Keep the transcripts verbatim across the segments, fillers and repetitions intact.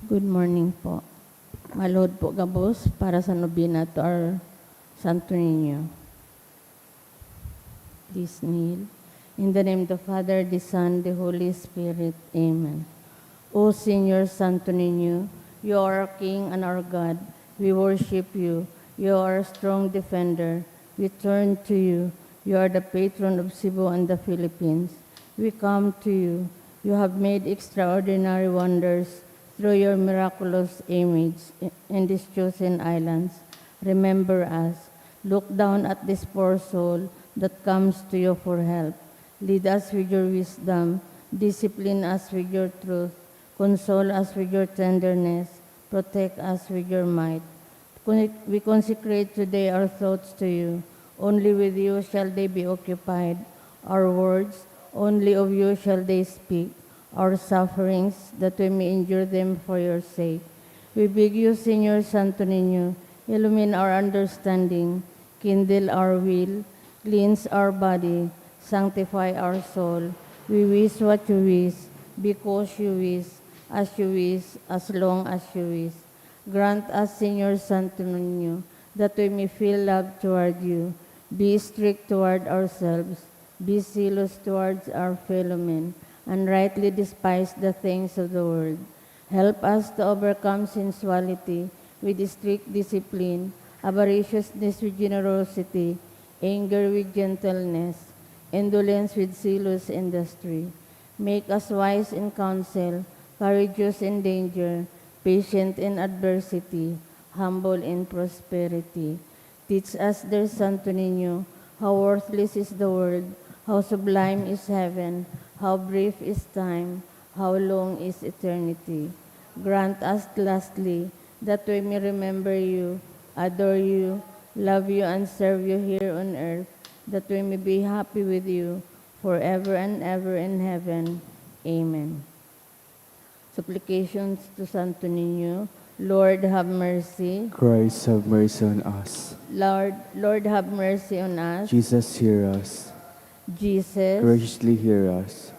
Good morning po. Maluhod po gabos para sa nobena to our Santo Niño. Please kneel. In the name of the Father, the Son, the Holy Spirit. Amen. O Señor Santo Niño, you are our King and our God. We worship you. You are our strong defender. We turn to you. You are the patron of Cebu and the Philippines. We come to you. You have made extraordinary wonders through your miraculous image in these chosen islands. Remember us. Look down at this poor soul that comes to you for help. Lead us with your wisdom. Discipline us with your truth. Console us with your tenderness. Protect us with your might. Con-, we consecrate today our thoughts to you. Only with you shall they be occupied. Our words, only of you shall they speak. Our sufferings, that we may endure them for your sake. We beg you, Señor Santo Niño, illumine our understanding, kindle our will, cleanse our body, sanctify our soul. We wish what you wish, because you wish, as you wish, as long as you wish. Grant us, Señor Santo Niño, that we may feel love toward you, be strict toward ourselves, be zealous towards our fellow men, and rightly despise the things of the world. Help us to overcome sensuality with strict discipline, avariciousness with generosity, anger with gentleness, indolence with zealous industry. Make us wise in counsel, courageous in danger, patient in adversity, humble in prosperity. Teach us, dear Santo Niño, how worthless is the world, how sublime is heaven, how brief is time, how long is eternity. Grant us, lastly, that we may remember you, adore you, love you, and serve you here on earth, that we may be happy with you forever and ever in heaven. Amen. Supplications to Santo Niño. Lord, have mercy. Christ, have mercy on us. Lord, Lord, have mercy on us. Jesus, hear us. Jesus. Graciously hear us.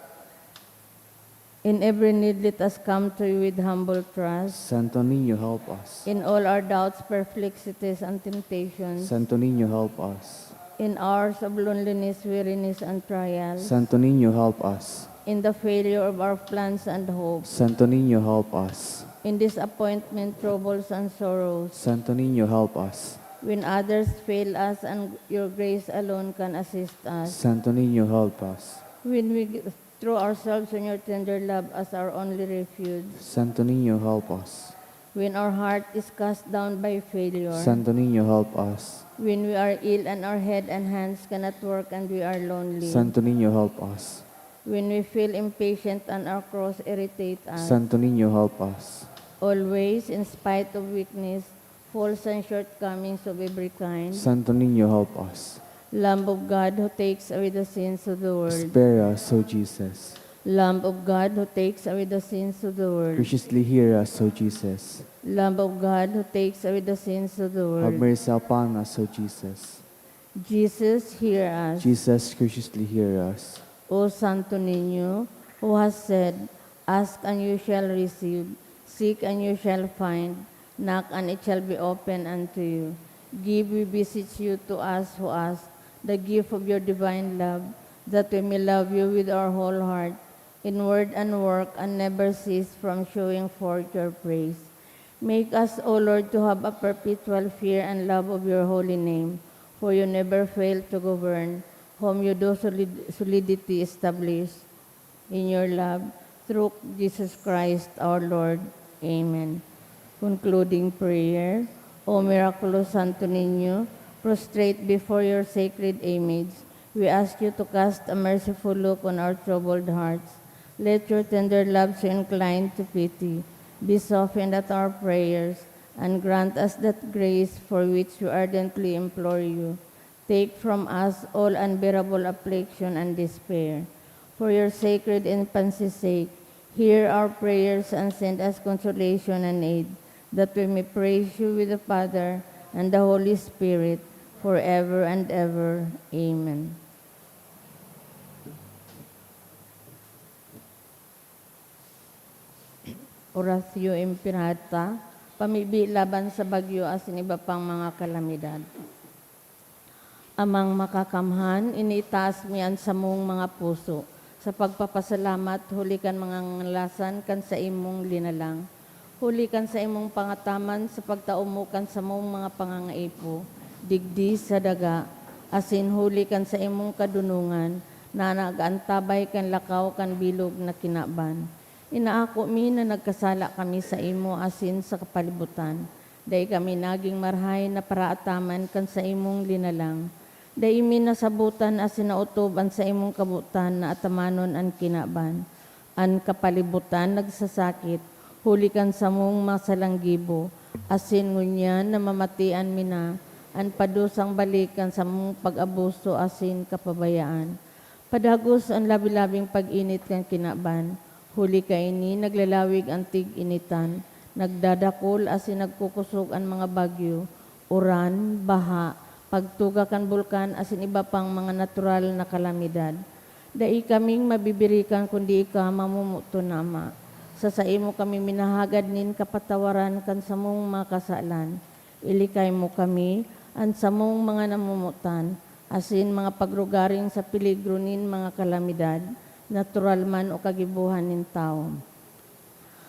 In every need, let us come to you with humble trust. Santo Niño, help us. In all our doubts, perplexities, and temptations. Santo Niño, help us. In hours of loneliness, weariness, and trials. Santo Niño, help us. In the failure of our plans and hopes. Santo Niño, help us. In disappointment, troubles, and sorrows. Santo Niño, help us. When others fail us and your grace alone can assist us. Santo Niño, help us. When we throw ourselves on your tender love as our only refuge. Santo Niño, help us. When our heart is cast down by failure. Santo Niño, help us. When we are ill and our head and hands cannot work and we are lonely. Santo Niño, help us. When we feel impatient and our cross irritate us. Santo Niño, help us. Always, in spite of weakness, faults and shortcomings of every kind. Santo Niño, help us. Lamb of God who takes away the sins of the world. Spare us, O Jesus. Lamb of God who takes away the sins of the world. Graciously hear us, O Jesus. Lamb of God who takes away the sins of the world. Have mercy upon us, O Jesus. Jesus, hear us. Jesus, graciously hear us. O Santo Niño, who has said, "Ask and you shall receive, seek and you shall find, knock and it shall be opened unto you." Give, we beseech you, to us who ask the gift of your divine love, that we may love you with our whole heart, in word and work, and never cease from showing forth your praise. Make us, O Lord, to have a perpetual fear and love of your holy name, for you never fail to govern, whom you do solid-, solidity establish in your love, through Jesus Christ our Lord. Amen. Concluding prayer. O miraculous Santo Niño, prostrate before your sacred image, we ask you to cast a merciful look on our troubled hearts. Let your tender love, so inclined to pity, be softened at our prayers, and grant us that grace for which we ardently implore you. Take from us all unbearable affliction and despair. For your sacred infancy's sake, hear our prayers and send us consolation and aid, that we may praise you with the Father and the Holy Spirit, forever and ever. Amen. Oratio Imperata, pamibi laban sa bagyo asin iba pang mga kalamidad. Amang Makakamhan, iniitaas mi an samong mga puso sa pagpapasalamat huli kan mga ngangalasan kan saimong linalang, huli kan saimong pangataman sa pagtao mo kan samong mga pangangaipo digdi sa daga, asin huli kan saimong kadonongan na nag-antabay kan lakaw kan bilog na kinaban. Inaako mi na nagkasala kami saimo asin sa kapalibutan. Dai kami nagin marahay na paraataman kan saimong linalang. Dai mi nasabotan asin naotob an saimong kabotan na atamanon an kinaban. An kapalibutan nagsasakit huli kan samong masalang gibo, asin ngunyan namamatian mi na an padusang balik kan samong pag-abuso asin kapabayaan. Padagos an labi-labing pag-init kan kinaban, huli kaini naglalawig an tig-initan, nagdadakul asin nagkukosog an mga bagyo, uran, baha, pagtuga kan bulkan asin iba pang mga natural na kalamidad. Dai kaming mabibirikan kundi ika, mamomoton na Ama. Sa saimo kami minahagad nin kapatawaran kan samong mga kasalan. Ilikay mo kami, an samong mga namomotan, asin mga pagrugaring sa peligro nin mga kalamidad, natural man o kagibohan nin tawo.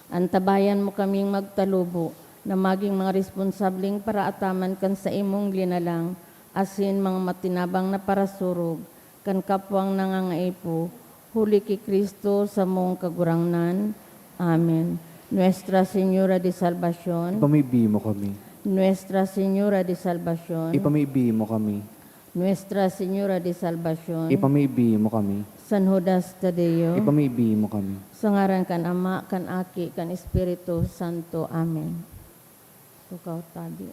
Antabayan mo kaming magtalubo na magin mga responsableng paraataman kan saimong linalang asin mga matinabang na parasurog kan kapwang nangangaipo, huli ki Cristo, samong Kagurangnan. Amen. Nuestra Señora de Salvacion. Ipamibi mo kami. Nuestra Señora de Salvacion. Ipamibi mo kami. Nuestra Señora de Salvacion. Ipamibi mo kami. San Judas Tadeo. Ipamibi mo kami. Sa ngaran kan Ama, kan Aki, kan Espiritu Santo. Amen. Tukaw tabi.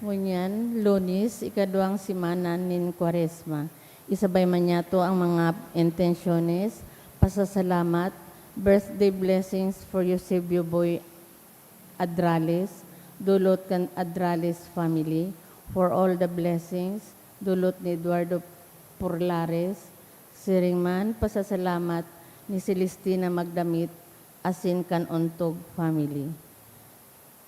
Ngunyan, Lunes, ikaduwang semana nin Kwaresma. Isabay man niyato ang mga intensyones, pasasalamat, birthday blessings for Eusebio Boy Adrales, dulot kan Adrales family, for all the blessings, dulot ni Eduardo Porlares, siring man pasasalamat ni Celestina Magdamit asin kan Untog family.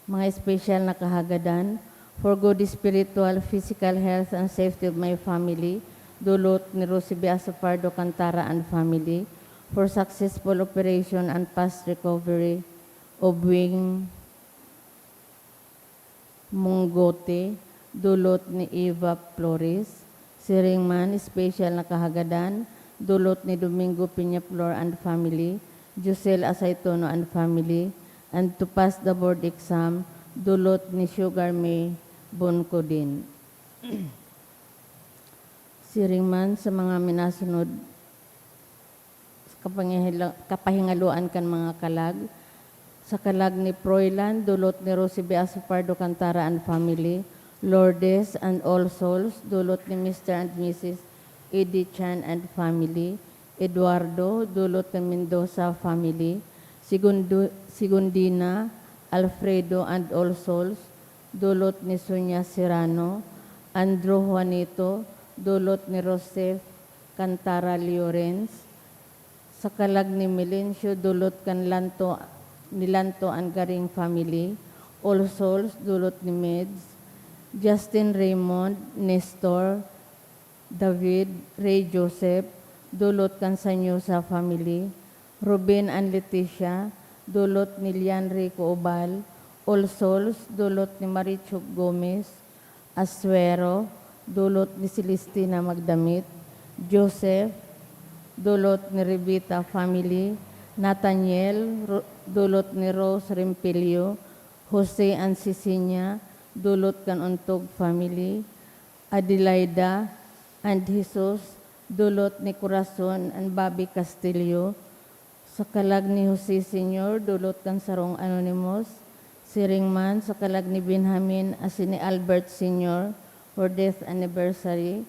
Mga espesyal na kahagadan, for good spiritual, physical health and safety of my family, dulot ni Rosy Biaso Pardo Cantara and family, for successful operation and fast recovery of Wing Munggote, dulot ni Eva Flores, siring man, espesyal na kahagadan, dulot ni Domingo Peñaflor and family, Josel Asaytono and family, and to pass the board exam, dulot ni Sugar May Bonco din. Siring man sa mga minasunod kapangihalo-, kapahingaloan kan mga kalag. Sa kalag ni Froilan, dulot ni Rosie Biaso Pardo Cantara and family. Lourdes and All Souls, dulot ni Mister and Missus Eddie Chan and family. Eduardo, dulot ni Mendoza family. Segundo-, Segundina, Alfredo and All Souls, dulot ni Sonia Serrano. Andrew Juanito, dulot ni Rosef Cantara Llorens, sa kalag ni Melencio, dulot kan Lanto, ni Lanto and Garing family, All Souls, dulot ni Meds, Justin Raymond, Nestor, David, Ray Joseph, dulot kan Sanyosa family, Ruben and Leticia, dulot ni Lian Rico Obal, All Souls, dulot ni Marichuk Gomez. Asuero, dulot ni Celestina Magdamit. Joseph, dulot ni Revita family. Nathaniel, ru-, dulot ni Rose Rempilio. Jose and Cecilia, dulot kan Untog family. Adelaida and Jesus, dulot ni Corazon and Bobby Castillo. Sa kalag ni Jose Senior, dulot kan sarong anonymous. Siring man, sa kalag ni Benjamin asin ni Albert Senior, for death anniversary.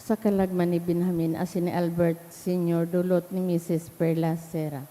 Sa kalag man ni Benjamin asin ni Albert Senior, dulot ni Misis Perla Serra.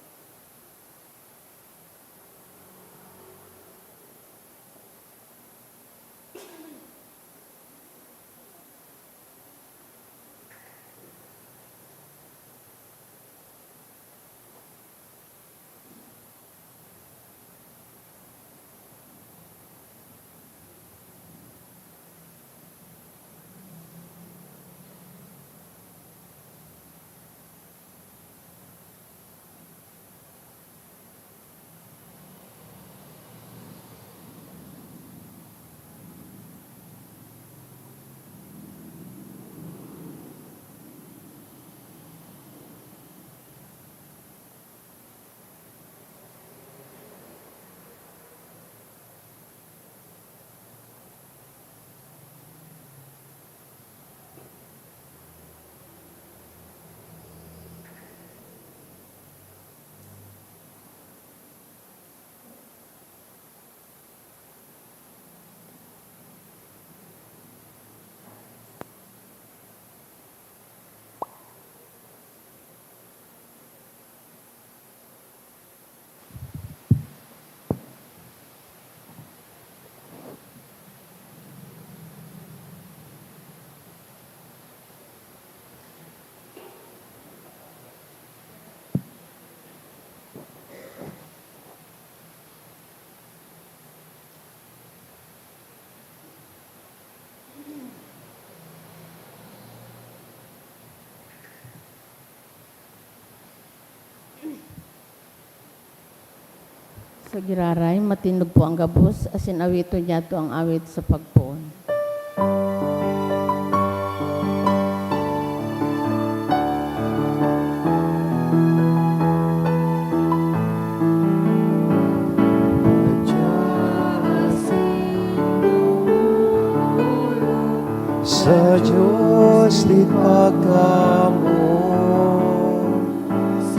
Sa giraray, matindog po ang gabos, asin awiton niyato ang awit sa pagpoon. Sa Dios di pagkamoot,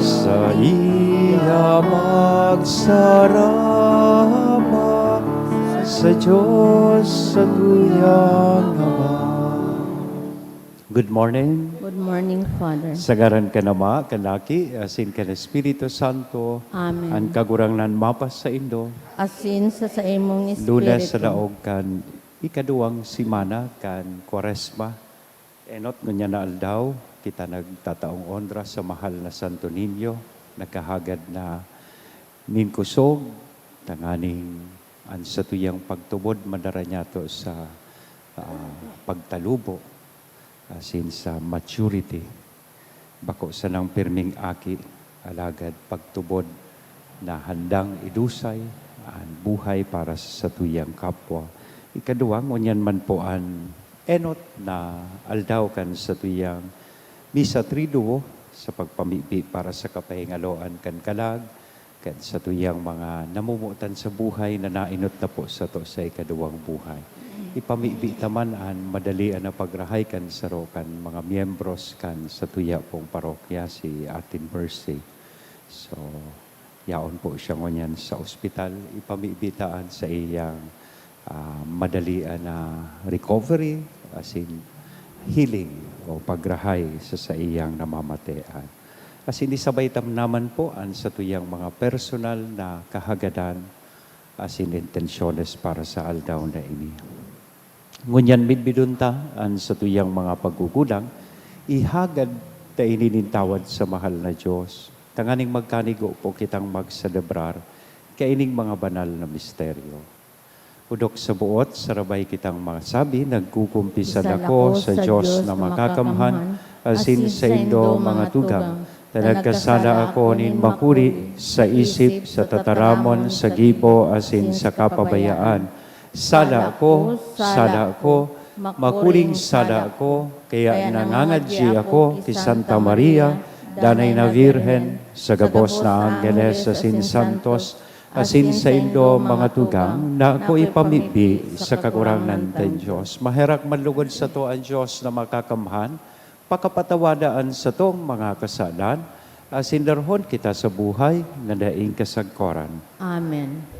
saiya magsarama, sa Dios satuyang Ama. Good morning. Good morning, Father. Sa ngaran kan Ama, kan Aki, asin kan Espiritu Santo. Amen. An Kagurangnan mapasaindo. Asin sa saimong espiritu. Lunes sa laog kan ikaduwang semana kan Kwaresma. Enot ngunyan na aldaw, kita nagtataong onra sa mahal na Santo Niño, nakahagad na nin kusog, tanganing an satuyang pagtubod madara niyato sa, ah, pagtalubo, asin sa maturity. Bako sanang pirming aki, alagad pagtubod na handang idusay an buhay para sa satuyang kapwa. Ikaduwa, ngunyan man po an enot na aldaw kan satuyang Misa Triduo sa pagpamibi para sa kapahingaloan kan kalag, kan satuyang mga namumutan sa buhay na nainot na po sato sa ikaduwang buhay. Ipamibi ta man an madalian na pagrahay kan saro kan mga miyembros kan satuya pong parokya, si Ate Mercy. So, yaon po siya ngunyan sa ospital. Ipamibi ta an saiyang, ah, madalian na recovery, as in, healing o pagrahay sa saiyang namamatean. Asin isabay ta naman po an satuyang mga personal na kahagadan asin intensyones para sa aldaw na ini. Ngunyan midbidon ta an satuyang mga paggugulang, ihagad ta ini nin tawad sa mahal na Dios, tanganing magkanigo po kitang magselebrar kaining mga banal na misteryo. Odok sa buot, sarabay kitang masabi, nagkukumpisal ako sa Dios na makakamhan, asin saindo, mga tugang, ta nagkasala ako nin makuri sa isip, sa tataramon, sa gibo, asin sa kapabayaan. Sala ko, sala ko, makuring sala ko, kaya nangangadyi ako ki Santa Maria, danay na Birhen, sa gabos na anggeles asin santos, asin saindo, mga tugang, na ako ipamibi sa Kagurangnan tayong Dios. Maherak manlugod sato an Dios na makakamhan, pakapatawada an satong mga kasalan, asin darhon kita sa buhay na daing kasagkoran. Amen.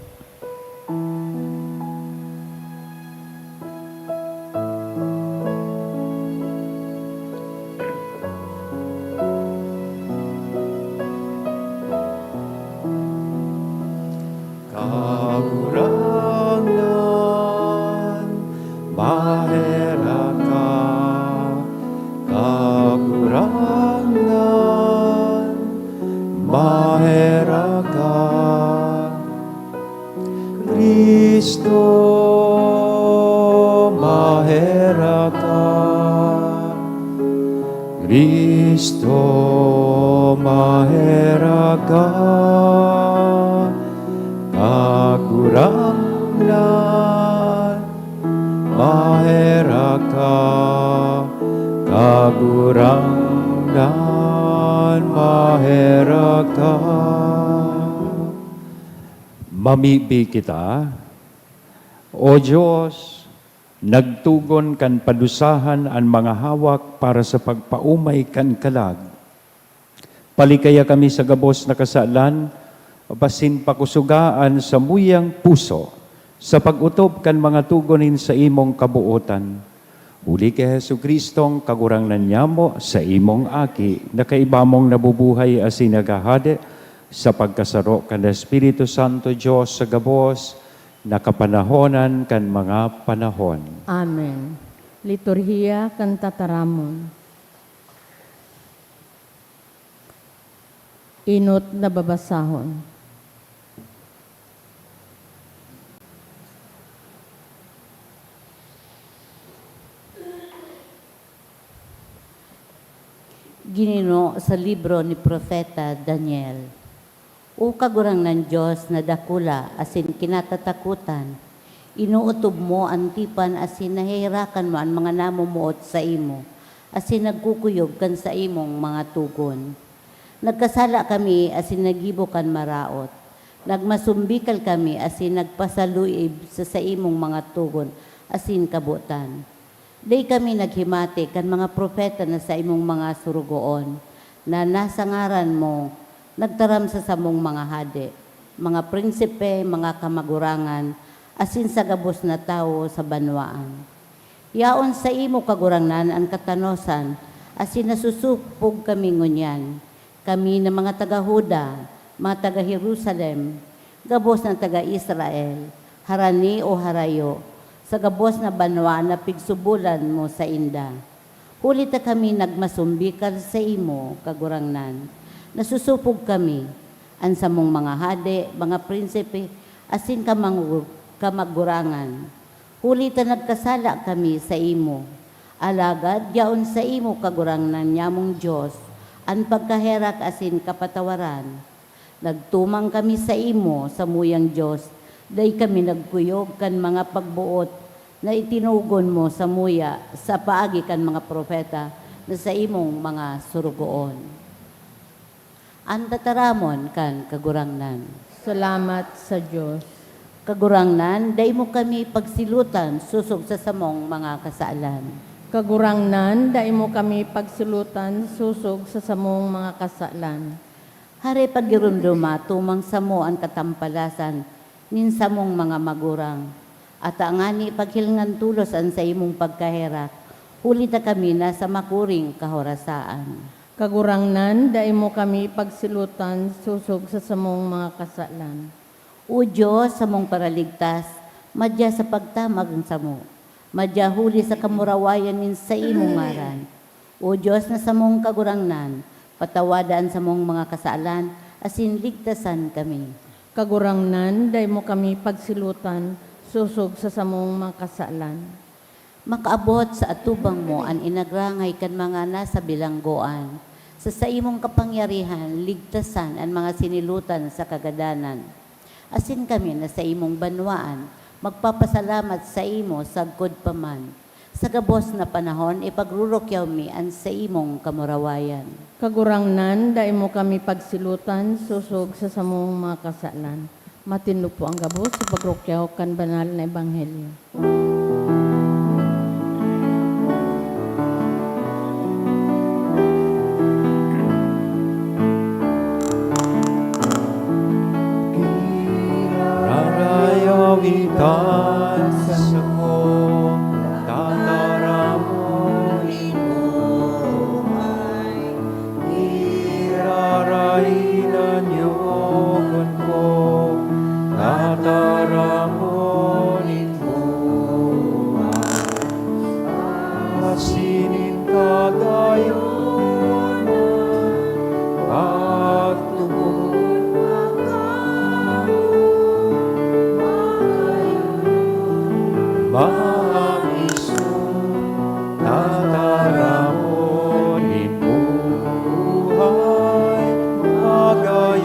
Kagurangnan, maherak ka. Kagurangnan, maherak ka. Cristo, maherak ka. Cristo, maherak ka. Kagurangnan, maherak ka. Kagurangnan, maherak ka. Mamibi kita. O Dios, nagtugon kan padusahan an mga hawak para sa pagpaomay kan kalag. Palikaya kami sa gabos na kasalan, basin pakusoga an samuyang puso sa pag-otob kan mga togon nin saimong kabootan. Huli ki Jesu-Cristong Kagurangnan nyamo, saimong Aki, na kaiba mong nabubuhay asin naghahade sa pagkasaro kan Espiritu Santo, Dios sa gabos na kapanahonan kan mga panahon. Amen. Liturhiya kan Tataramon. Enot na babasahon. Ginino sa libro ni Propeta Daniel. O Kagurangnan Dios na dakula asin kinatatakotan, inootob mo an tipan asin naheherakan mo an mga namomoot saimo, asin nagkukuyog kan saimong mga togon. Nagkasala kami asin naggibo kan maraot. Nagmasumbikal kami asin nagpasaluib sa saimong mga togon asin kabotan. Dai kami naghimati kan mga propeta na saimong mga sorogoon, na nasa ngaran mo nagtaram sa samong mga hade, mga prinsipe, mga kamagurangan, asin sa gabos na tawo sa banwaan. Yaon saimo, Kagurangnan, an katanosan, asin nasusupog kami ngunyan. Kami na mga taga Juda, mga taga Jerusalem, gabos na taga Israel, harani o harayo, sa gabos na banwa na pigsubolan mo sainda. Huli ta kami nagmasumbikal saimo, Kagurangnan. Nasusupog kami, an samong mga hade, mga prinsipe, asin kamang-, kamagurangan. Huli ta nagkasala kami saimo. Alagad yaon saimo, Kagurangnan nyamong Dios, an pagkaherak asin kapatawaran. Nagtumang kami saimo, samuyang Dios, dai kami nagkuyog kan mga pagboot na itinugon mo samuya sa paagi kan mga propeta na saimong mga sorogoon. An tataramon kan Kagurangnan. Salamat sa Dios. Kagurangnan, dai mo kami pagsilotan sosog sa samong mga kasalan. Kagurangnan, dai mo kami pagsilotan sosog sa samong mga kasalan. Hare, pagiromdoma tumang samo an katampalasan nin samong mga magurang, ata ngani paghilingan tolos an saimong pagkaherak, huli ta kami nasa makuring kahorasaan. Kagurangnan, dai mo kami pagsilotan sosog sa samong mga kasalan. O Dios, samong Paraligtas, madya sa pagtamang samo, madya huli sa kamurawayan nin saimong ngaran. O Dios na samong Kagurangnan, patawada an samong mga kasalan asin ligtasan kami. Kagurangnan, dai mo kami pagsilotan sosog sa samong mga kasalan. Makaabot sa atubang mo an inagrangay kan mga nasa bilanggoan. Sa saimong kapangyarihan, ligtasan an mga sinilotan sa kagadanan. Asin kami na saimong banwaan, magpapasalamat saimo sagkod pa man. Sa gabos na panahon, ipagrurukyaw mi an saimong kamurawayan. Kagurangnan, dai mo kami pagsilotan sosog sa samong mga kasalan. Matindog po ang gabos sa pagrukyaw kan banal na ebanghelyo. Rarayaw itan sa ko, tataramon nin buhay. Iraraina niyo ko, tataramon nin buhay. Asin nin kagayonan, pagtubod magkaon, mamiso, tataramon nin buhay, magayonon,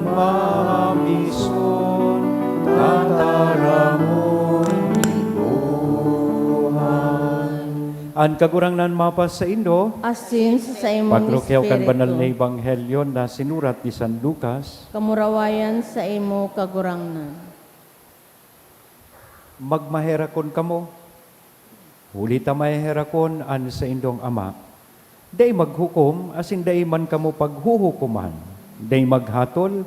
mamison, tataramon nin buhay. An Kagurangnan mapasaindo. Asin sa saimong Pagrukyaw kan espiritu. Banal na Ebanghelyo na sinurat ni San Lucas. Kamurawayan saimo, Kagurangnan. Magmaherakon kamo, huli ta maheherakon an saindong Ama. Dai maghukom, asin dai man kamo paghuhukoman. Dai maghatol,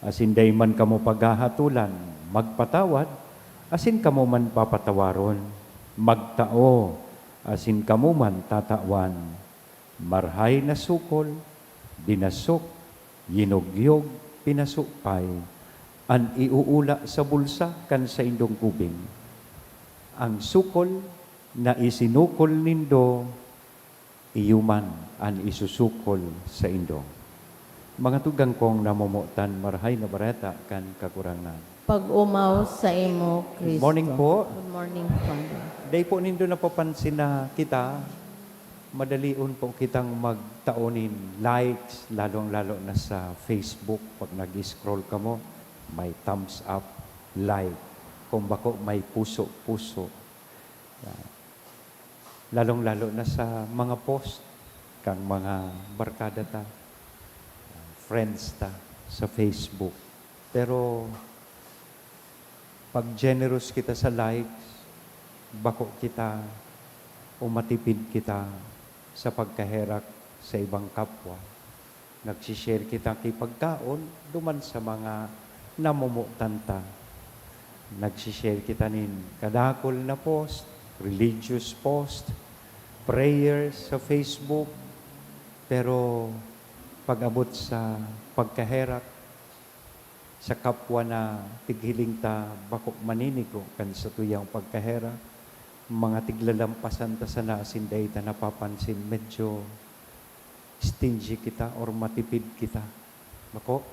asin dai man kamo paghahatolan. Magpatawad, asin kamo man papatawaron. Magtao, asin kamo man tatawan. Marahay na sukol, binasok, yinugyog, pinasupay, an iuula sa bulsa kan saindong gubing. An sukol na isinukol nindo, iyo man an isusukol saindo. Mga tugang kong namomotan, Marahay na Bareta kan Kagurangnan. Pag-omaw saimo, Cristo. Good morning po. Good morning, Father. Dai po nindo napapansin na kita, madalion po kitang magtao nin likes, lalong-lalo na sa Facebook. Pag nag-scroll kamo, may thumbs up, like. Kung bako, may puso-puso. Yan. Lalong-lalo na sa mga post kang mga barkada ta, friends ta sa Facebook. Pero pag generous kita sa likes, bako kita o matipid kita sa pagkaherak sa ibang kapwa. Nagsishare kita ki pagkaon duman sa mga namomotan ta. Nagsishare kita nin kadakul na post, religious post, prayers sa Facebook. Pero pag-abot sa pagkaherak sa kapwa na tighiling ta bako maninigo kan satuyang pagkaherak, mga tiglalampasan ta sana asin dai ta napapansin, medyo stingy kita or matipid kita. Bako,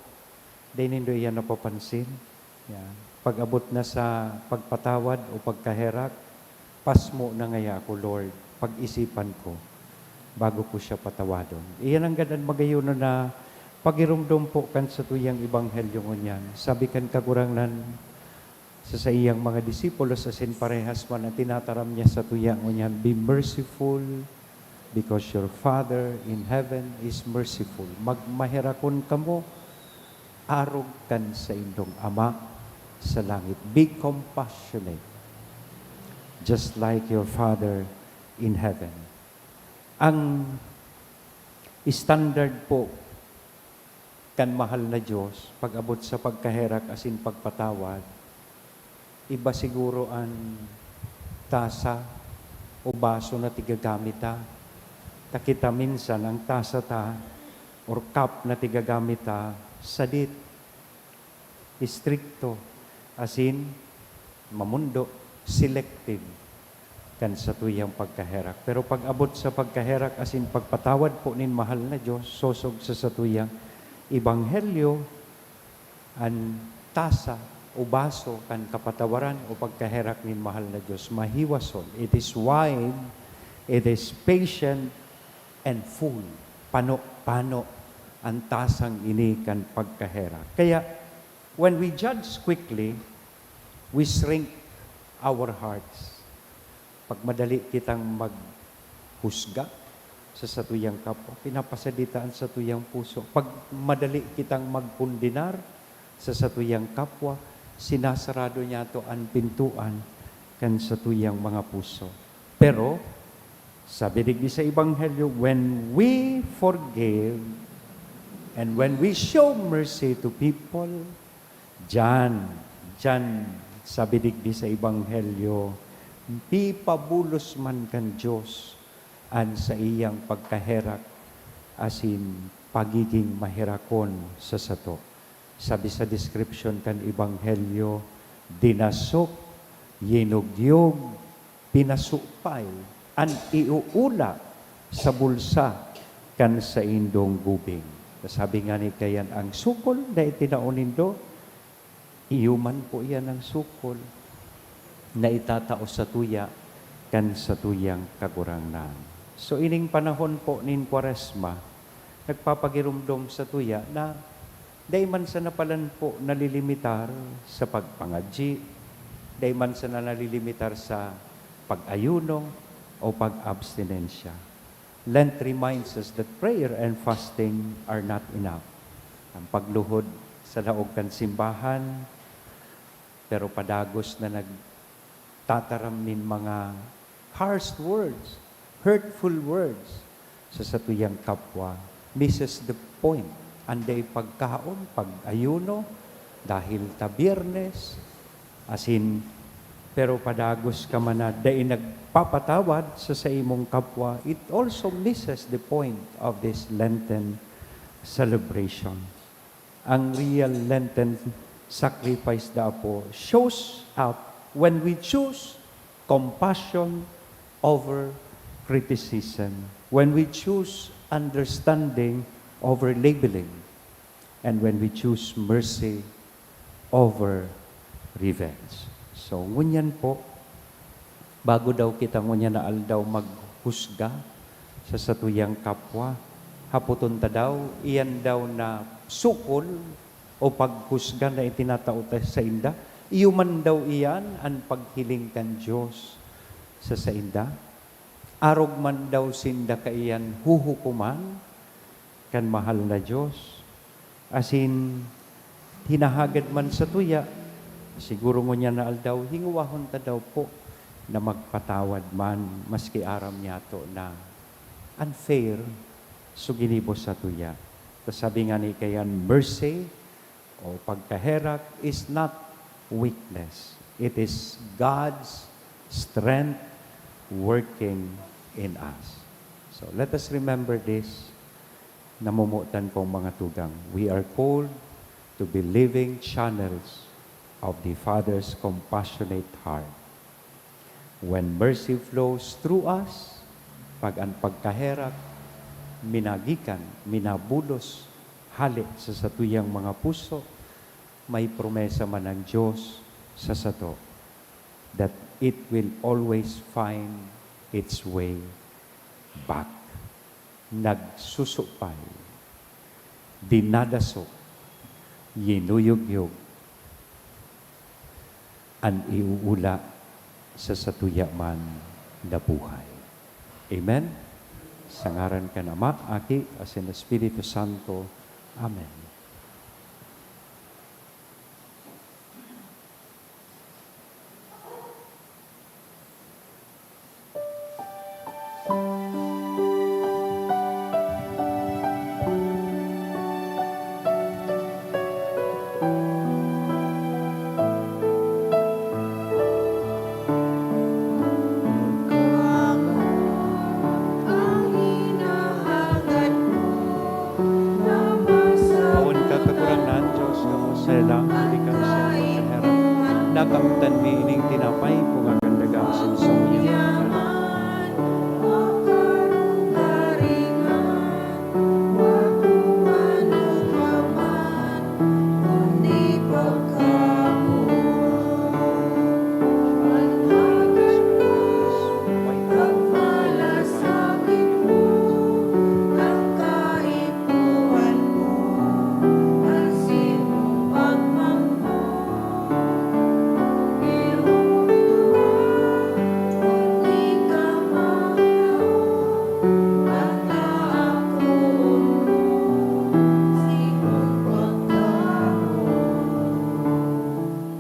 dai nindo iyan napapansin? Yan. Pag-abot na sa pagpatawad o pagkaherak, "Pasmo na ngaya ako, Lord. Pag-isipan ko." bago ko siya patawadon. Iyan ang gadan magayon na pagirumdom po kan satuyang ebanghelyo ngunyan. Sabi kan Kagurangnan sa saiyang mga disipulos asin parehas man ang tinataram niya sa tuya ngunyan, "Be merciful because your Father in heaven is merciful." Magmaherakon kamo, arog kan saindong Ama sa langit. Be compassionate, just like your Father in heaven. Ang standard po kan mahal na Diyos, pag-abot sa pagkaherak asin pagpatawad, iba siguro an tasa o baso na tigagamit ta. Ta kita minsan, ang tasa ta or cup na tigagamit ta, sadit, istrikto, asin mamundo, selective kan satuyang pagkaherak. Pero pag-abot sa pagkaherak asin pagpatawad po nin mahal na Diyos, sosog sa satuyang ebanghelyo, an tasa o baso kan kapatawaran o pagkaherak nin mahal na Diyos, mahiwason. It is wide, it is patient, and full. Pano-pano an tasang ini kan pagkaherak. Kaya, when we judge quickly, we shrink our hearts. Pag madali kitang maghusga sa satuyang kapwa, pinapasadit ta an satuyang puso. Pag madali kitang magkondenar sa satuyang kapwa, sinasarado niyato an pintuan kan satuyang mga puso. Pero, sabi digdi sa Ebanghelyo, when we forgive and when we show mercy to people, diyan, diyan, sabi digdi sa Ebanghelyo, ipabulos man kan Diyos an saiyang pagkaherak asin pagiging maherakon sa sato. Sabi sa description kan Ebanghelyo, dinasop, yinugyog, pinasupay an iuula sa bulsa kan saindong gubing. Sabi ngani kaiyan, ang sukol na itinao nindo, iyo man po iyan ang sukol na itatao satuya kan satuyang Kagurangnan. So, ining panahon po nin Kwaresma, nagpapagiromdom satuya na dai man sana palan po nalilimitar sa pagpangadyi, dai man sana nalilimitar sa pag-ayuno o pag-abstinensya. Lent reminds us that prayer and fasting are not enough. Ang pagluhod sa laog kan simbahan, pero padagos na nagtataram nin mga harsh words, hurtful words sa satuyang kapwa, misses the point. An dai pagkaon, pag-ayuno, dahil ta Biyernes, asin, pero padagos ka man na dai nagpapatawad sa saimong kapwa, it also misses the point of this Lenten celebration. Ang real Lenten sacrifice, daa po, shows up when we choose compassion over criticism, when we choose understanding over labeling, and when we choose mercy over revenge. So, ngunyan po, bago daw kita ngunyan na aldaw maghusga sa satuyang kapwa, hapoton ta daw, iyan daw na sukol o paghusga na itinatao ta sainda, iyo man daw iyan an paghiling kan Diyos sa sainda? Arog man daw sinda kaiyan huhukoman kan mahal na Diyos? Asin hinahagad man satuya, siguro ngunyan na aldaw, hingowahon ta daw po na magpatawad man, maski aram niyato na unfair so ginibo satuya. Ta sabi ngani kaiyan, mercy o pagkaherak is not weakness. It is God's strength working in us. So, let us remember this, namomotan kong mga tugang. We are called to be living channels of the Father's compassionate heart. When mercy flows through us, pag an pagkaherak minagikan, minabulos hale sa satuyang mga puso, may promesa man ang Diyos sa sato that it will always find its way back. nagsusupay, dinadaso, yinuyugyog an iuula sa satuya man na buhay. Amen. Sa ngaran kan Ama, Aki, asin Espiritu Santo. Amen. Poon ka, Kagurangnan, Diyos na maselang, huli ka sa iyong pagkaherak. Nakamtan mi ining tinapay, punga kan daga asin sumuya.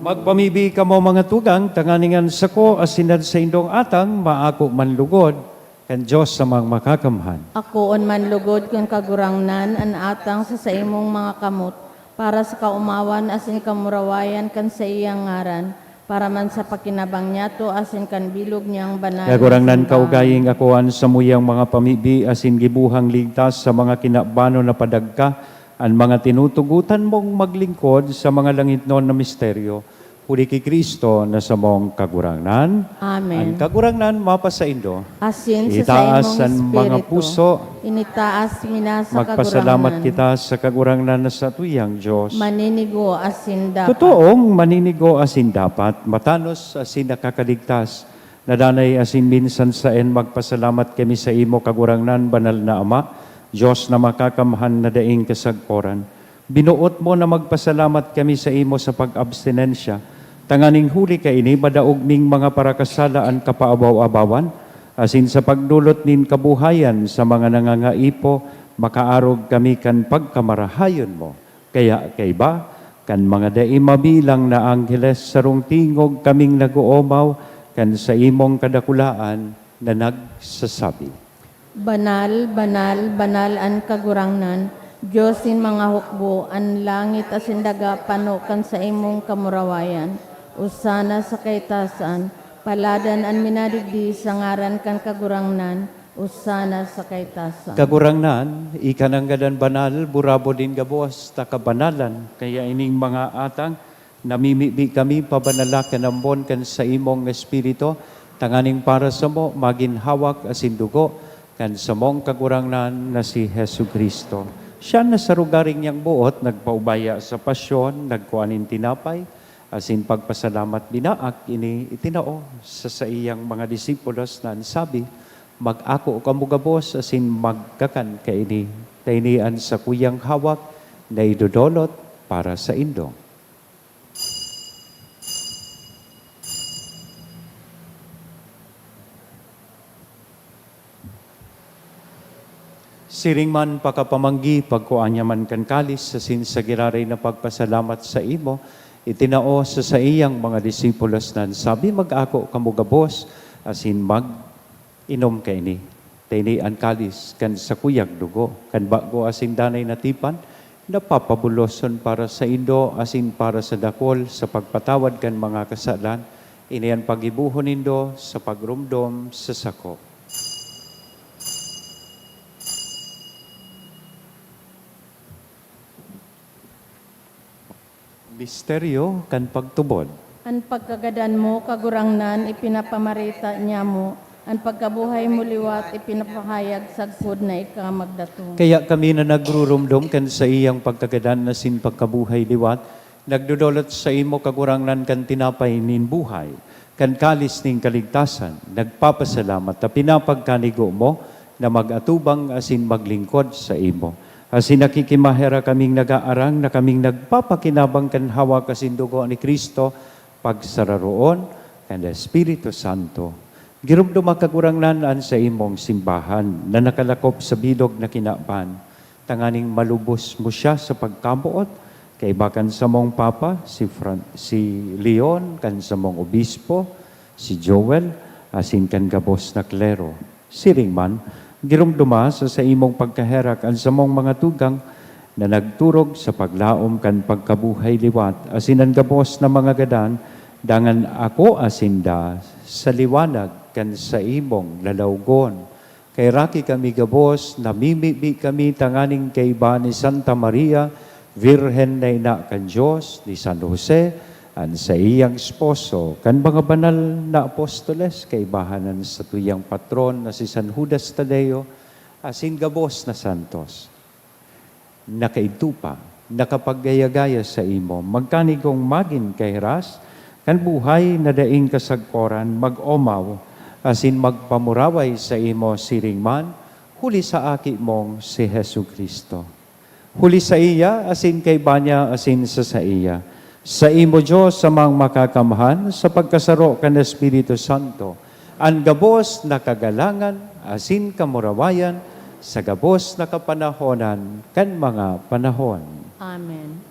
Magpamibi kamo, mga tugang, tanganing an sako asin an saindong atang maako man lugod kan Dios na Makakamhan. Akoon man lugod kun Kagurangnan an atang sa saimong mga kamot, para sa kaomawan asin kamurawayan kan saiyang ngaran, para man sa pakinabang niyato asin kan bilog niyang banal na Kagurangnan, simbahan. Kaugaying ako an samuyang mga pamibi asin gibuhang ligtas sa mga kinabanon na padagka, an mga tinutugotan mong maglingkod sa mga langitnon na misteryo, huli ki Cristo na samong Kagurangnan. Amen. An Kagurangnan mapasaindo. Asin sa Itaas saimong an mga espiritu. Puso. Initaas mi na sa Magpasalamat Kagurangnan. Kita sa Kagurangnan na satuyang Dios. Maninigo asin dapat. Totoong maninigo asin dapat, matanos asin nakakaligtas, na danay asin minsan saen magpasalamat kami sa imo, Kagurangnan, banal na Ama, Dios na makakamhan na daing kasagkoran. Binoot mo na magpasalamat kami sa imo sa pag-abstinensya, tanganing huli kaini madaog ming mga parakasala an kapaabaw-abawan, asin sa pagdolot nin kabuhayan sa mga nangangaipo, makaarog kami kan pagkamarahayon mo. Kaya kaiba kan mga dai mabilang na angheles, sarong tingog kaming nag-oomaw kan saimong kadakulaan na nagsasabi, Banal, banal, banal an Kagurangnan, Dios nin mga hukbo, an langit asin daga pano kan saimong kamurawayan. Osana sa kaitasan, paladan an minadigdi sa ngaran kan Kagurangnan, Osana sa kaitasan. Kagurangnan, ika nanggad an banal, burabod nin gabos ta kabanalan, kaya ining mga atang, namimibi kami, pabanala kan ambon kan saimong Espiritu, tanganing para samo magin hawak asin dugo kan samong Kagurangnan na si Jesu-Cristo. Siya na sa rogaring niyang boot, nagpaubaya sa pasyon, nagkua nin tinapay, asin pagpasalamat binaak, ini itinao sa saiyang mga disipulos na an sabi, "Mag-ako kamo gabos asin magkakan kaini, ta ini an sakuyang hawak na idodolot para saindo." Siring man pakapamanggi, pagkua niya man kan kalis, asin sa giraray na pagpasalamat saimo, itinao sa saiyang mga disipulos na an sabi, "Mag-ako kamo gabos, asin mag-inom kaini. Ta ini an kalis kan sakuyang dugo, kan bago asin danay na tipan, na papabuloson para saindo asin para sa dakul sa pagpatawad kan mga kasalan. Ini an paggibohon nindo sa pagromdom sa sako." Misteryo kan pagtubod. An pagkagadan mo, Kagurangnan, ipinapamareta niamo, an pagkabuhay mo liwat ipinapahayag sagkod na ika magdatong. Kaya kami na nagruromdom kan saiyang pagkagadan asin pagkabuhay liwat, nagdodolot saimo, Kagurangnan, kan tinapay nin buhay, kan kalis nin kaligtasan, nagpapasalamat ta pinapagkanigo mo na mag-atubang asin maglingkod saimo. Asin nakikimaherak kaming nagaarang na kaming nagpapakinabang kan hawak asin dugo ni Cristo, pagsararoon kan Espiritu Santo. Giromdoma, Kagurangnan, an saimong simbahan na nakalakop sa bilog na kinaban, tanganing malubos mo siya sa pagkamoot, kaiba kan samong Papa, si Fran-, si Leon, kan samong Obispo, si Joel, asin kan gabos na klero. Siring man, giromdoma sa saimong pagkaherak an samong mga tugang na nagturog sa paglaom kan pagkabuhay liwat, asin an gabos na mga gadan, dangan akoa sinda sa liwanag kan saimong lalawgon. Kaheraki kami gabos, namimibi kami tanganing kaiba ni Santa Maria, Virgen na ina kan Dios, ni San Jose, an saiyang esposo, kan mga banal na apostoles, kaibahan an satuyang patron na si San Judas Tadeo, asin gabos na santos. Nakaidto pa, nakapaggaya-gaya saimo, magkanigong magin kahiras kan buhay na daing kasagkoran, mag-omaw asin magpamuraway saimo siring man, huli sa Aki mong si Jesu-Cristo. Huli saiya, asin kaiba niya, asin sa saiya, saimo, Dios, Amang Makakamhan, sa pagkasaro kan Espiritu Santo, an gabos na kagalangan asin kamurawayan sa gabos na kapanahonan kan mga panahon. Amen.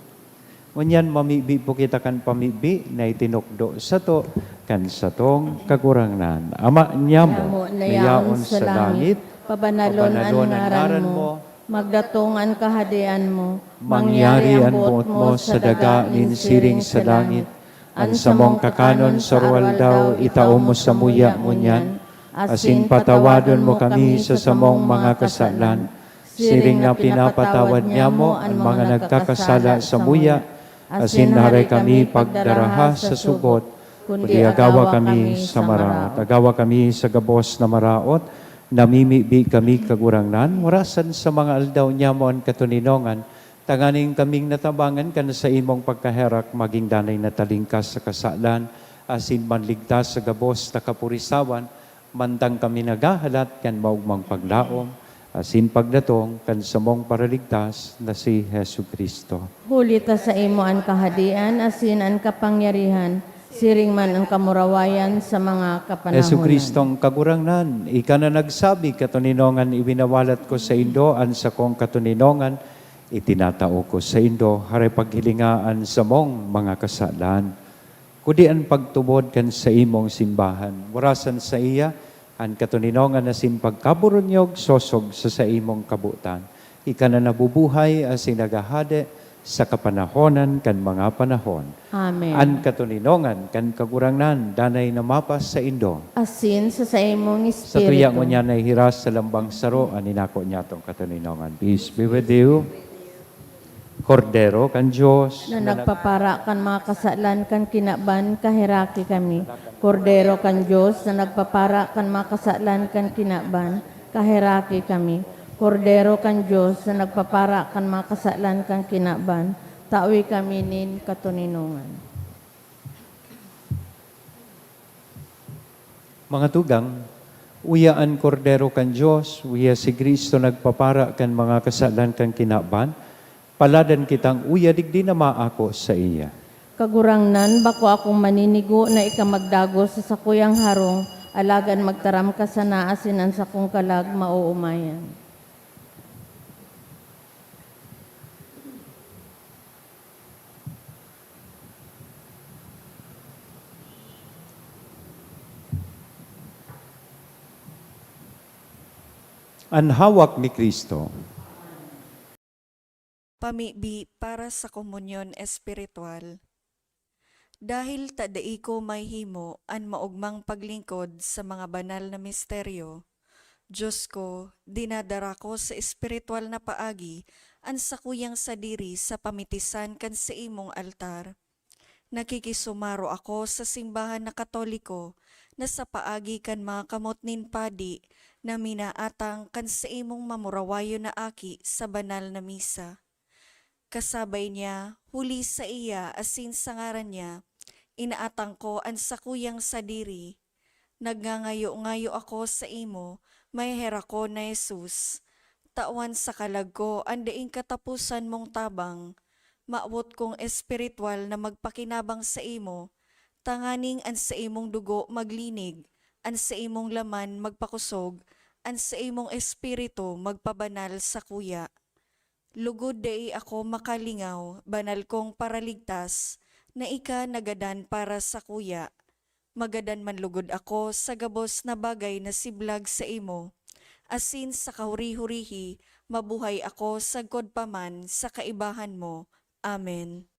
Ngunyan, mamibi po kita kan pamibi na itinukdo sato kan satong Kagurangnan. Ama niamo, Ama niamo na yaon sa langit, pabanalon an ngaran mo, magdatong an kahadean mo, mangyari an boot mo sa daga nin siring sa langit. An samong kakanon sa aroaldaw, itao mo samuya ngunyan, asin patawadon mo kami sa samong mga kasalan, siring na pinapatawad niamo an mga nagkakasala samuya, asin hare kami pagdaraha sa sugot, kundi agawa kami sa maraot. Agawa kami sa gabos na maraot, namimibi kami, Kagurangnan, warasan sa mga aldaw niamo an katoninongan, tanganing kaming natabangan kan saimong pagkaherak, magin danay na talingkas sa kasalan, asin manligtas sa gabos na kapurisawan, mantang kami naghahalat kan maogmang paglaom asin pagdatong kan samong Paraligtas na si Jesu-Cristo. Huli ta saimo an kahadean asin an kapangyarihan, siring man an kamurawayan sa mga kapanahonan. Jesu-Cristong Kagurangnan, ika na nagsabi, "Katoninongan iwinawalat ko saindo, an sakong katoninongan itinatao ko saindo." Hare, paghilinga an samong mga kasalan, kundi an pagtubod kan saimong simbahan. Warasan saiya an katoninongan asin pagkaburunyog sosog sa saimong kabotan. Ika na nabubuhay asin naghahade sa kapanahonan kan mga panahon. Amen. An katoninongan kan Kagurangnan danay na mapasaindo. Asin sa saimong espiritu. Satuya ngunyan na ihiras sa lambang saro an inako niyatong katoninongan. Peace be with you. Kordero kan Dios, na nagpapara kan mga kasalan kan kinaban, kaheraki kami. Kordero kan Dios, na nagpapara kan mga kasalan kan kinaban, kaheraki kami. Kordero kan Dios, na nagpapara kan mga kasalan kan kinaban, tawi kami nin katoninongan. Mga tugang, uya an Kordero kan Dios, uya si Cristo nagpapara kan mga kasalan kan kinaban, paladan kitang uya digdi na maako saiya. Kagurangnan, bako akong maninigo na ika magdagos sa sakuyang harong, alagad magtaram ka sana asin an sakong kalag maoomayan. An hawak ni Cristo. Pamibi para sa komunyon espiritual. Dahil ta dai ko mahihimo an maogmang paglingkod sa mga banal na misteryo, Dios ko, dinadara ko sa espiritual na paagi an sakuyang sadiri sa pamitisan kan saimong altar. Nakikisumaro ako sa simbahan na Katoliko na sa paagi kan mga kamot nin padi na minaatang kan saimong mamurawayon na aki sa banal na misa. Kasabay niya, huli saiya asin sa ngaran niya, inaatang ko an sakuyang sadiri. Nagngangayo-ngayo ako saimo, Maheherak ko na Jesus, tawan sa kalag ko an daing kataposan mong tabang. Mawot kong espiritual na magpakinabang saimo, tanganing an saimong dugo maglinig, an saimong laman magpakosog, an saimong espiritu magpabanal sakuya. Lugod dai ako makalingaw, banal kong Paraligtas, na ika nagadan para sakuya. Magadan man lugod ako sa gabos na bagay na siblag saimo, asin sa kahuri-hurihi mabuhay ako sagkod pa man sa kaibahan mo. Amen.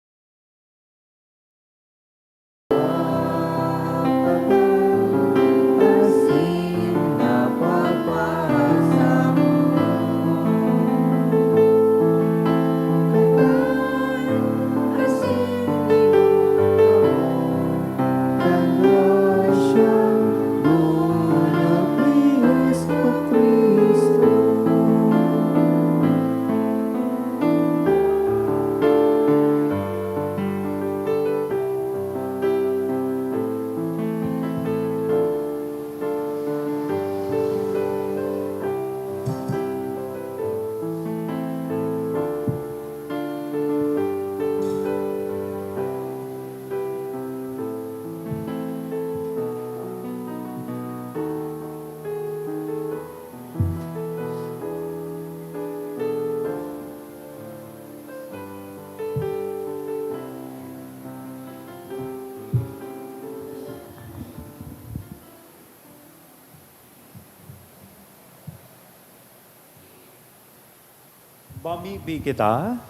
Mamibi kita.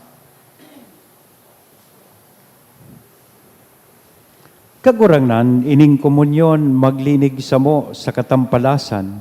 Kagurangnan, ining komunyon maglinig samo sa katampalasan,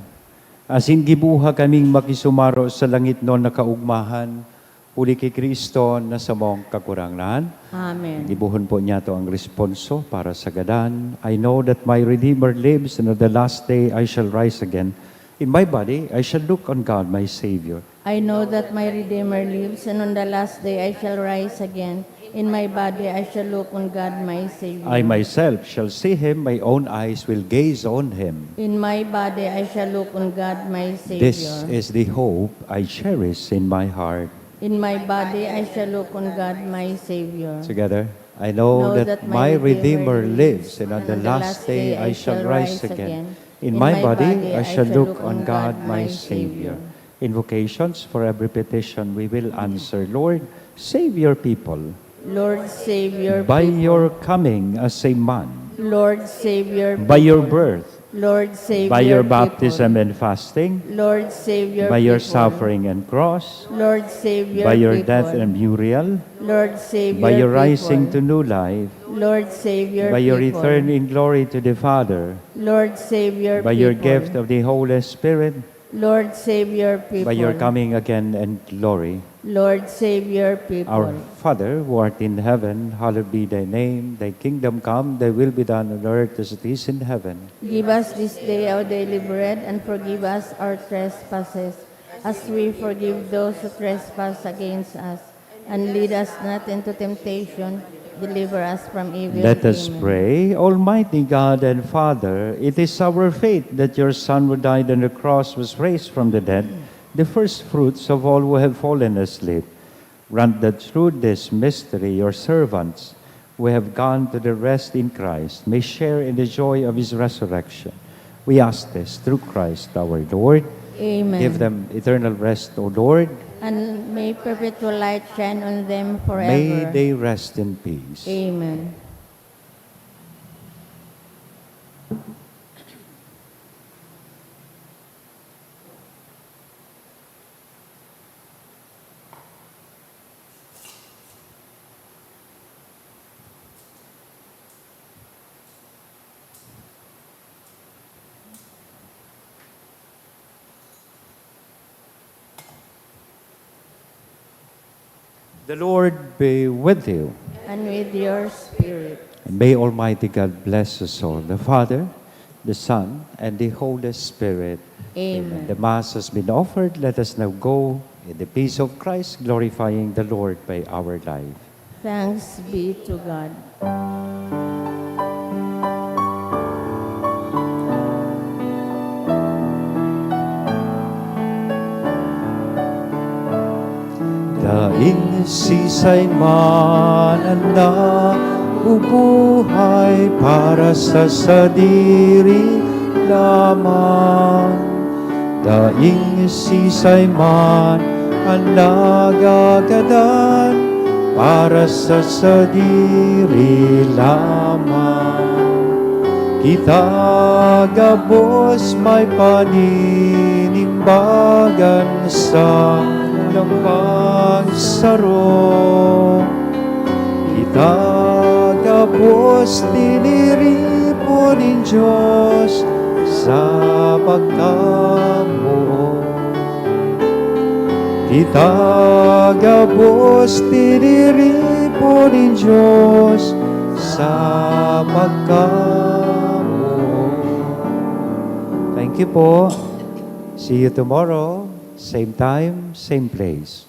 asin gibuha kaming makisumaro sa langitnon na kaogmahan, huli ki Cristo na samong Kagurangnan. Amen. Gibohon po niyato ang responso para sa gadan. I know that my Redeemer lives, and on the last day I shall rise again. In my body, I shall look on God, my Savior. I know that my Redeemer lives, and on the last day I shall rise again. In my body, I shall look on God, my Savior. I myself shall see him, my own eyes will gaze on him. In my body, I shall look on God, my Savior. This is the hope I cherish in my heart. In my body, I shall look on God, my Savior. Together, I know that my Redeemer lives, and on the last day I shall rise again. In my body, I shall look on God, my Savior. Invocations for every petition we will answer. Lord, save your people. Lord, save your people. By your coming as a man. Lord, save your people. By your birth. Lord, save your people. By your baptism and fasting. Lord, save your people. By your suffering and cross. Lord, save your people. By your death and burial. Lord, save your people. By your rising to new life. Lord, save your people. By your return in glory to the Father. Lord, save your people. By your gift of the Holy Spirit. Lord, save your people. By your coming again in glory. Lord, save your people. Our Father, who art in heaven, hallowed be thy name. Thy kingdom come, thy will be done on earth as it is in heaven. Give us this day our daily bread, and forgive us our trespasses, as we forgive those who trespass against us. And lead us not into temptation, deliver us from evil. Let us pray. Amen. Almighty God and Father, it is our faith that your Son who died on the cross was raised from the dead, the first fruits of all who have fallen asleep. Grant that through this mystery your servants who have gone to their rest in Christ may share in the joy of his resurrection. We ask this through Christ our Lord. Amen. Give them eternal rest, O Lord. And may perpetual light shine on them forever. May they rest in peace. Amen. The Lord be with you. And with your spirit. And may Almighty God bless us all, the Father, the Son, and the Holy Spirit. Amen. The Mass has been offered. Let us now go in the peace of Christ, glorifying the Lord by our life. Thanks be to God. Sisay man an nabubuhay para sa sadiri lamang, daing sisay man an nagagadan para sa sadiri lamang. Kita gabos may paninimbagan sa lampagsaro. Kita gabos tiniripo nin Dios sa pagkamuot. Kita gabos tiniripo nin Dios sa pagkamuot. Thank you po. See you tomorrow, same time, same place.